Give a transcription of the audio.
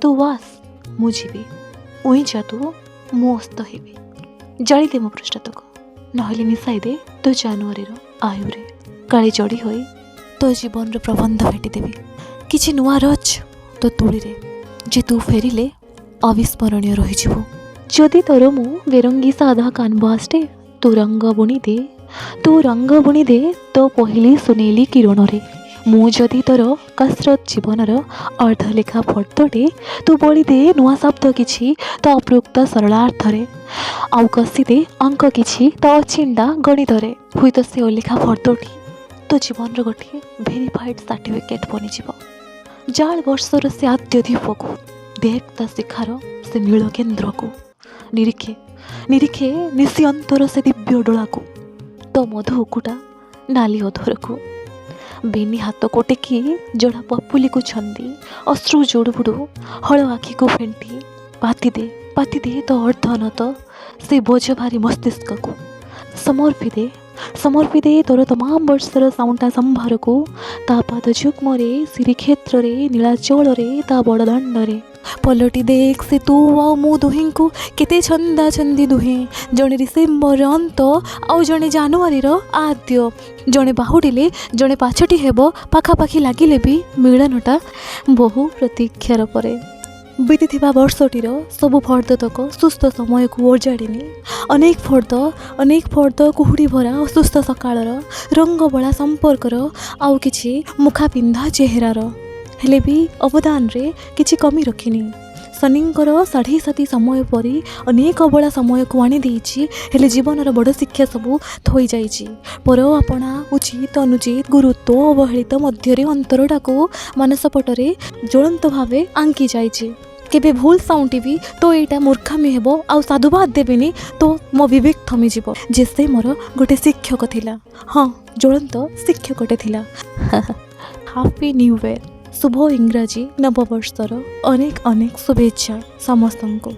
ତୁ ଆସ୍, ମୁଁ ଯିବି। ଉଇଁଯା ତୁ, ମୁଁ ଅସ୍ତ ହେବି। ଜାଳିଦେ ମୋ ପୃଷ୍ଠତକ, ନହେଲେ ମିଶାଇ ଦେ ତୋ ଜାନୁଆରୀର ଆୟୁରେ। କାଳେ ଜଡ଼ି ହୋଇ ତୋ ଜୀବନର ପ୍ରବନ୍ଧ ଭେଟିଦେବି କିଛି ନୂଆ ରଚ୍ ତୋ ତୂଳିରେ, ଯେ ତୁ ଫେରିଲେ ଅବିସ୍ମରଣୀୟ ରହିଯିବୁ। ଯଦି ତୋର ମୁଁ ବେରଙ୍ଗୀ ସାଧା କାନଭାସଟେ, ତୁ ରଙ୍ଗ ବୁଣିଦେ, ତୁ ରଙ୍ଗ ବୁଣିଦେ ତୋ ପହିଲି ସୁନେଲି କିରଣରେ। ମୁଁ ଯଦି ତୋର କସରତ ଜୀବନର ଅର୍ଦ୍ଧଲେଖା ଫର୍ଦ୍ଦଟେ, ତୁ ବୋଳିଦେ ନୂଆ ଶବ୍ଦ କିଛି ତୋ ଅପୃକ୍ତ ସରଳାର୍ଥରେ, ଆଉ କଷିଦେ ଅଙ୍କ କିଛି ତୋ ଅଛିଣ୍ଡା ଗଣିତରେ। ହୁଏତ ସେ ଅଲେଖା ଫର୍ଦ୍ଦଟି ତୋ ଜୀବନର ଗୋଟିଏ ଭେରିଫାଇଡ୍ ସାର୍ଟିଫିକେଟ୍ ବନିଯିବ। ଜାଳ ବର୍ଷର ସେ ଆଦ୍ୟ ଦୀପକୁ ଦେଖ, ତା ଶିଖାର ସେ ନୀଳ କେନ୍ଦ୍ରକୁ ନିରୀକ୍ଷେ, ନିରୀକ୍ଷେ ନିଶି ଅନ୍ତର ସେ ଦିବ୍ୟ ଡୋଳାକୁ, ତୋ ମଧୁ ଉକୁଟା ନାଲି ଅଧରକୁ। ବେନି ହାତକୁ ଟେକି ଜଡ଼ା ପାପୁଲିକୁ ଛନ୍ଦି, ଅଶ୍ରୁ ଜୁଡ଼ୁବୁଡ଼ୁ ହଳ ଆଖିକୁ ଫେଣ୍ଟି ପାତିଦେ, ପାତିଦେ ତୋ ଅର୍ଦ୍ଧନତ ସେ ବୋଝ ଭାରି ମସ୍ତିଷ୍କକୁ। ସମର୍ପି ଦେ, ସମର୍ପି ଦେ ତୋର ତମାମ ବର୍ଷର ସାଉଁଟା ସମ୍ଭାରକୁ ତା ପାଦ ଯୁଗ୍ମରେ, ଶ୍ରୀକ୍ଷେତ୍ରରେ, ନୀଳାଚଳରେ, ତା ବଡ଼ଦାଣ୍ଡରେ। ପଲଟି ଦେଖ ସେ ତୁ ଆଉ ମୁଁ ଦୁହିଁଙ୍କୁ, କେତେ ଛନ୍ଦା ଛନ୍ଦି ଦୁହେଁ। ଜଣେ ଡିସେମ୍ବରର ଅନ୍ତ, ଆଉ ଜଣେ ଜାନୁଆରୀର ଆଦ୍ୟ। ଜଣେ ବାହୁଡ଼ିଲେ ଜଣେ ପାଛୋଟି ହେବ, ପାଖାପାଖି ଲାଗିଲେ ବି ମିଳନଟା ବହୁ ପ୍ରତୀକ୍ଷାର ପରେ। ବିତିଥିବା ବର୍ଷଟିର ସବୁ ଫର୍ଦ୍ଦତକ ସୁସ୍ଥ ସମୟକୁ ଓଜାଡ଼ିନି। ଅନେକ ଫର୍ଦ୍ଦ, ଅନେକ ଫର୍ଦ୍ଦ, କୁହୁଡ଼ି ଭରା ଅସୁସ୍ଥ ସକାଳର, ରଙ୍ଗବଳା ସମ୍ପର୍କର, ଆଉ କିଛି ମୁଖା ପିନ୍ଧା ଚେହେରାର। ହେଲେ ବି ଅବଦାନରେ କିଛି କମି ରଖିନି। ଶନିଙ୍କର ସାଢ଼େ ସାତି ସମୟ ପରି ଅନେକ ଅବଳା ସମୟକୁ ଆଣିଦେଇଛି, ହେଲେ ଜୀବନର ବଡ଼ ଶିକ୍ଷା ସବୁ ଥୋଇଯାଇଛି। ପର ଆପଣା, ଉଚିତ ଅନୁଚିତ, ଗୁରୁତ୍ୱ ଅବହେଳିତ ମଧ୍ୟରେ ଅନ୍ତରଟାକୁ ମାନସପଟରେ ଜ୍ୱଳନ୍ତ ଭାବେ ଆଙ୍କି ଯାଇଛି। କେବେ ଭୁଲ ସାଉଁଟିବି ତ ଏଇଟା ମୂର୍ଖାମି ହେବ, ଆଉ ସାଧୁବାଦ ଦେବିନି ତ ମୋ ବିବେକ ଥମିଯିବ ଯେ ସେ ମୋର ଗୋଟେ ଶିକ୍ଷକ ଥିଲା। ହଁ, ଜ୍ୱଳନ୍ତ ଶିକ୍ଷକଟେ ଥିଲା। Happy new year! ଶୁଭ ଇଂରାଜୀ ନବବର୍ଷର ଅନେକ ଅନେକ ଶୁଭେଚ୍ଛା ସମସ୍ତଙ୍କୁ।